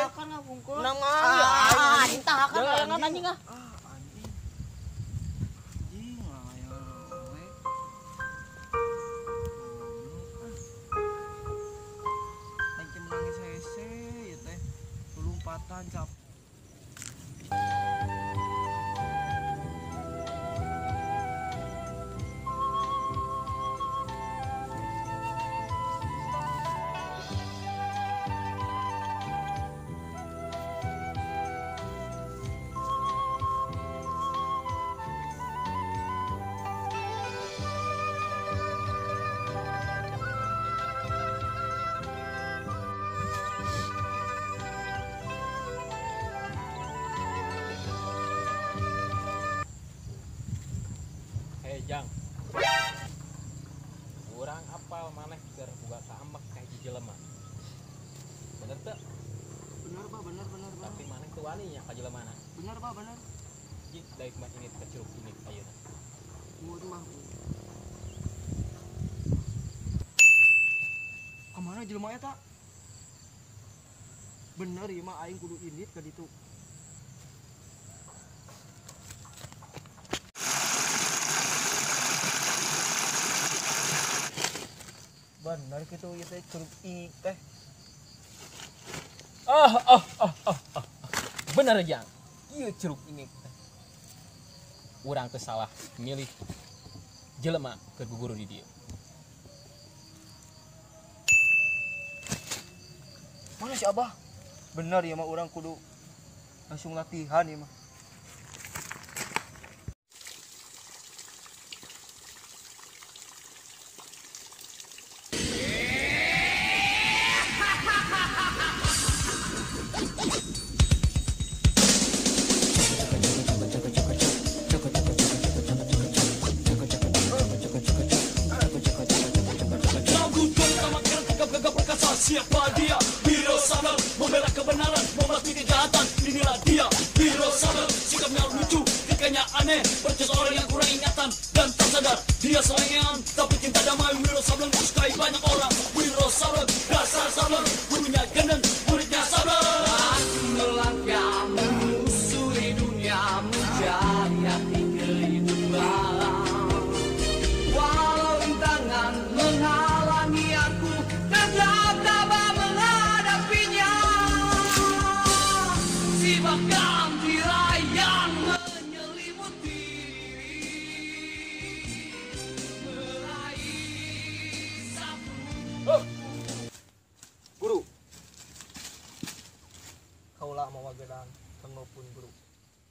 Tahakan ah bungkul. Menang ah. Anjing tahakan layangan anjing ah. Ah anjing. Anjing layangan we. Aing teh menangis hese ieu teh. Lompatan cap. Jang, urang apal maneh keur boga kaamek ka hiji jelema. Bener teu? Bener bah, bener bener bah. Tapi maneh teu wani nya ka jelemana. Bener bah, bener. Jig daek mah ini ka curug ini ayeuna. Mun mah. Kamana jelema eta? Bener ieu mah aing kudu indit ka ditu. Bener gitu ieu teh curug i teh. Ah. Bener jang. Ieu curug ini teh. Urang teu salah milih jelema keur guguru di dieu. Mana si Abah? Bener ieu mah urang kudu langsung latihan ieu mah. Siapa dia? Wiro Sableng membela kebenaran, membasmi kejahatan. Inilah dia, Wiro Sableng. Sikapnya lucu, tingkahnya aneh, persis orang yang kurang ingatan dan tak sadar. Dia selengean, tapi cinta damai. Wiro Sableng disukai banyak orang. Wiro Sableng, dasar Sableng, gurunya gendeng, muridnya Sableng. Aku melangkah menyusuri dunia, mencari arti kehidupan. Walau rintangan menghalangi aku, tetap tabah menghadapinya. Siapkan tirai yang menyelimuti, meraih satu. Oh. Guru, kaulah mawa gedang kanggo pun guru.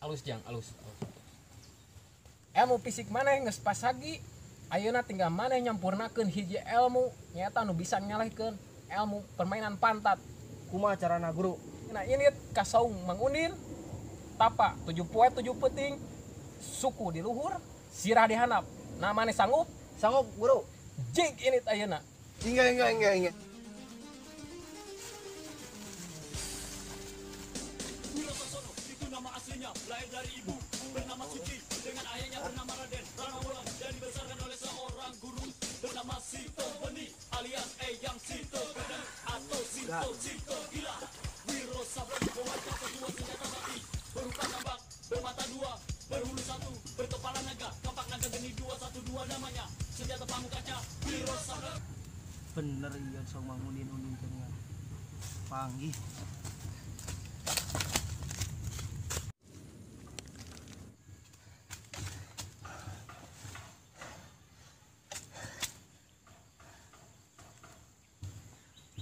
Alus jang, alus. Alus. Ilmu fisik maneh geus pasagi, ayeuna tinggal maneh nyampurnakeun hiji ilmu nyata nu bisa ngalahkeun ilmu permainan pantat. Kumaha carana guru? Nah ini ka saung Mang Undin, tapa 7 poe 7 peuting, suku di luhur, sirah di handap. Nah maneh sanggup? Sanggup guru. Jig ini ayeuna. Enggak. Wiro Sasono itu nama aslinya, lahir dari ibu bernama Suci dengan ayahnya bernama Raden Ranawulan dan dibesarkan oleh seorang guru bernama Sito Beni alias Eyang Sito Gendeng atau Sito Sito Gila. Wiro Sableng memakai sebuah senjata sakti berupa tombak bermata dua, berhulu satu, berkepala naga, kapak naga geni 212 namanya, senjata pamungkasnya Wiro Sableng. Bener iya sok mangunin unin cenah. Panggih.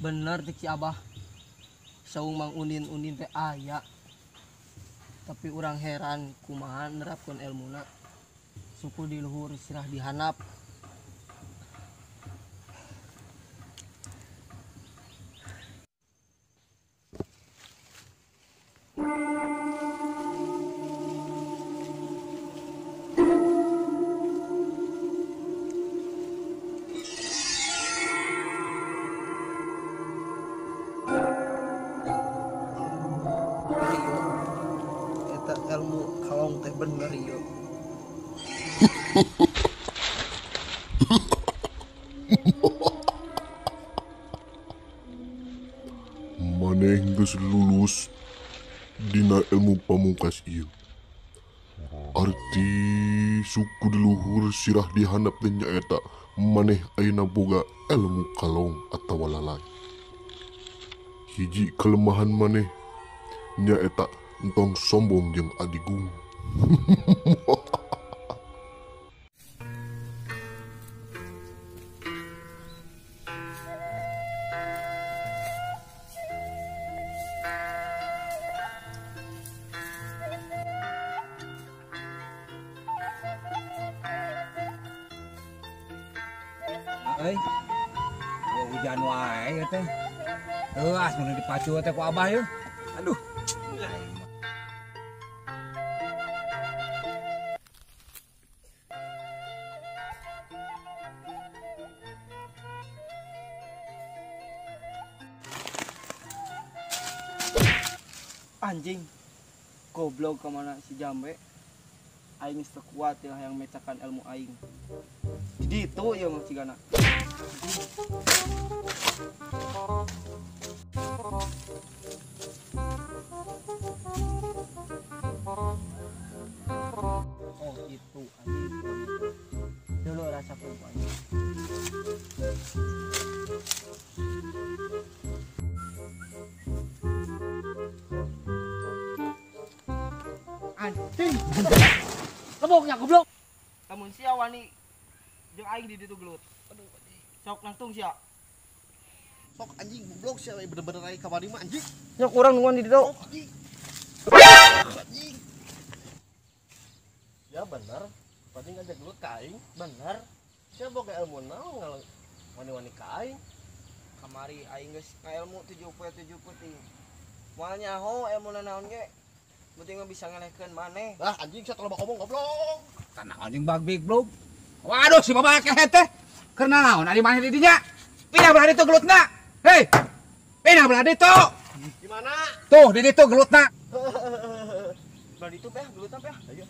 Bener teh Ki Abah. Saung Mang Unin-unin teh aya. Tapi urang heran kumaha nerapkeun elmuna. Suku di luhur sirah di handap. Eta ilmu kalong teh bener ieu. Maneh geus geus lulus dina ilmu pamungkas ieu. Arti suku di luhur sirah di handap teh nyaeta maneh ayeuna boga ilmu kalong atawa lalay. Hiji kelemahan maneh nyaeta entong sombong jeung adigung. Euy, hujan wae teh. Teuas mun dipacu teh ku abah yeuh. Aduh. Anjing. Goblok kemana si Jambe? Aing geus teu kuat ya hayang mecakan ilmu aing. Di ditu ieu mah cigana. Oh itu anjing. Dulu rasa perempuan. Anjing. Leboknya goblok. Lamun sia wani jeung aing di ditu gelut. Aduh anjing. Sok langsung sia. Sok anjing goblok sia bener-bener aing kamari mah anjing. Nya kurang nungguan di ditu. Anjing. Anjing. Ya bener. Pasti ngajak gelut ka aing. Bener. Sia boga ilmu naon wani-wani ka aing. Kamari aing geus ngailmu 7 poe 7 peuting. Moal nyaho ilmuna naon ge. Penting mah bisa ngelehkeun maneh. Lah anjing sia tolong ngomong goblok. Tanah anjing bag big blog. Waduh si bapak kehet teh. Keur naon ari maneh di dinya? Pindah belah ditu gelutna. Hei. Pindah belah ditu. Di mana? Tuh di ditu gelutna. Belah ditu peh gelutna peh. Ayo.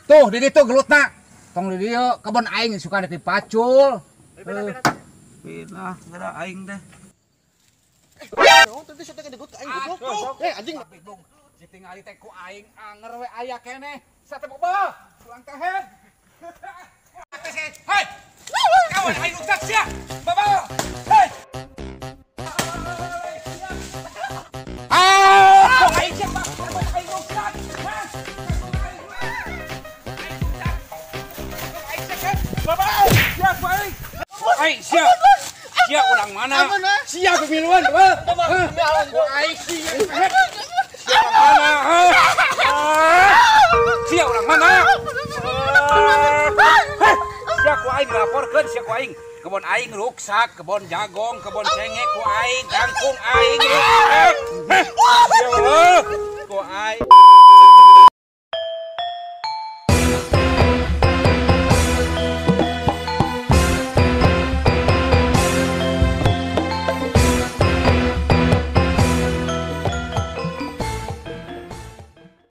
Tuh di ditu gelutna. Tong di dieu kebon aing suka dipacul. Pindah geura aing teh. Oh, tadi saya teh gelut ka aing goblok. Eh anjing. Ditingali teh ku aing anger we aya keneh. Sate boba, pulang teh. Hei. Kawan aing utak sia. Baba. Hei. Ah, aing sia aing utak. Baba. Sia ku aing. Aing sia. Sia urang mana? Sia pemiluan. Ku aing sia. Sia mana? Sia urang mana? Sia ku aing dilaporkeun sia ku aing. Kebon aing ruksak, kebon jagong, kebon cengek ku aing, kangkung aing. Sia ku aing.